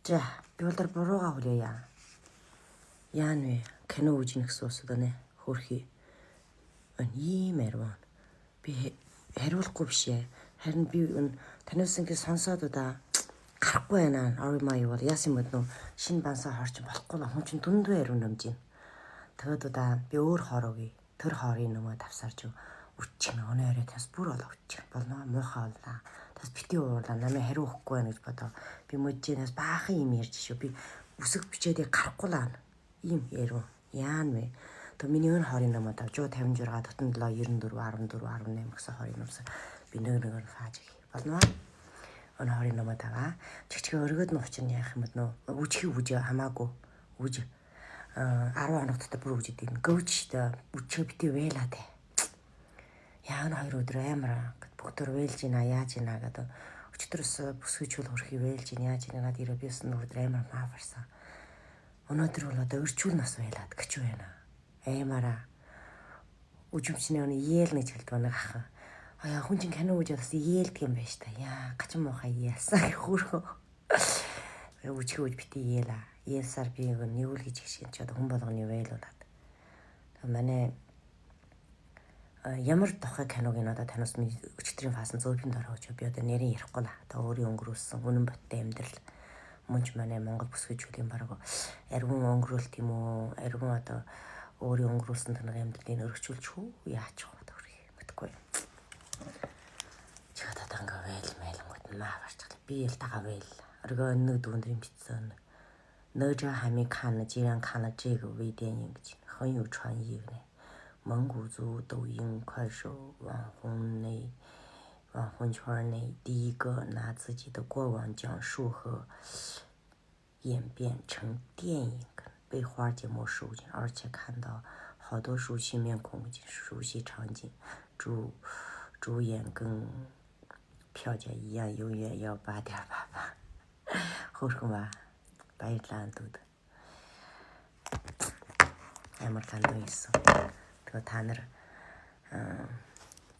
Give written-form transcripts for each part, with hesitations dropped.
За, би бол бурууга хүлээе. Яана вэ? Кино үжинэ гэсэн ус одоо нэ хөөрхий. Ийм ариун. Би хариулахгүй биш ээ. Харин би танаас ингэ сонсоод удаа гарахгүй байна. Ори маа юу бол яасан юм бэ нөө шинэ бансаа хорч болохгүй хүн чинь дүндүү ариун нөмж юм. Тэгээд удаа би өөр хор өгье. Тэр хорын нөмөө давсарч үчих нэ өнөө орой тас бүр болоо үчих болно муухай боллаа. Тас бити уурлаа намайг хариу өгөхгүй байна гэж бодоо. Би мөжжэнээс баахан юм ярьж шүү. Би үсэг бичээд гарахгүй лаа. Ийм ярив. Яана вэ? Тэгээ миний өн хорын номоо 156 97 94 14 18 гэсэн хорын номс би нэг нэгээр нь фааж өгье. Болно уу? Өн хорын номоо таваа. Чигчгээ өргөд нь учир нь яах юм бэ нөө? Үжихий үж хамаагүй. Үж 10 хоног дотор бүр үжид юм. Гөвч дээ. Үчгээ бити вэла тэ. Яа энэ хоёр өдөр амар бүгдээр вэлж гинэ яаж гинэ гэдэг. Өчтөрс бүсгүйчүүл хөрхий вэлж гинэ яаж гинэ над ирээ би өсөн өдөр амар мааварсан. Өнөөдөр бол одоо өрчүүл нас байлаад гэж байна. Аймаараа үжимчний оны иэл нэг хэлдэг нэг ахан. Аяа хүн чинь кино үж бас иэлдэг юм байна та. Яа гачин муухай иэлсэн хөөрхөө. Үжихээ үж бити иэлаа. Иэлсаар би нэг үл гэж гişгэн чи одоо хүн болгоны вэлуулаад. Манай ямар тухай киног нь одоо танаас өчтөрийн фасан зөөвийн дорой гэж би одоо нэрийн ярихгүй л. Одоо өөрийн өнгөрүүлсэн үнэн боттой амьдрал мөнч манай Монгол бүсгүйчүүлийн бараг ариун өнгөрөөлт юм уу? Ариун одоо өөрийн өнгөрүүлсэн танаг амьдралыг өргөжүүлчих үү? Яачих вэ? Одоо мэдгүй. Чи одоо ингээ вэйл мэлэнгүүт маа барчихлаа. Би л тагаа вэйл. Өргөө нэг дүүндрийн бичсэн. 哪吒还没看呢，既然看了这个微电影，很有创意呢。蒙古族抖音、快手网红内、网红圈内第一个拿自己的过往讲述和演变成电影，被花姐没收进，而且看到好多熟悉面孔、熟悉场景，主演跟票价一样，永远要8.88，后生吧，баярлалаа дүүд. Амар ландун исэн. Тэгээ та нар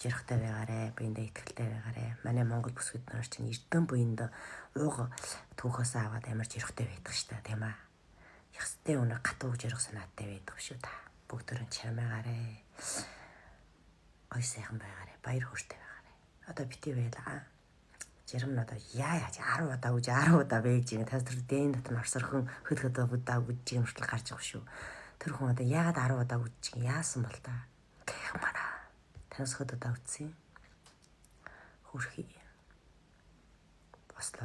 жирхтэй байгаарэ, буяндаа итгэлтэй байгаарэ. Манай Монгол бүсгүйд нар чинь эрдэн буянд ууг түүхөөсөө аваад амар жирхтэй байдаг шүү дээ, тийм ээ. Яхстай өнө гатуу жирх санаатай байдаг шүү та. Бүгдөрөн чармаагаарэ. Гой сайхан байгаарэ, баяр хөөртэй байгаарэ. Одоо бити байлаа. Жиргэм нь одоо яа яаж 10 удаа үж 10 удаа байж юм. Тас тэр дэн дотор нь орсорхон хөд хөд удаа үж юм хүртэл гарч байгаа шүү. Тэр хүн одоо яагаад 10 удаа үж юм яасан бол та. Гэх мара. Танаас хөд удаа үтсэн. Хөрхий. Бослоо.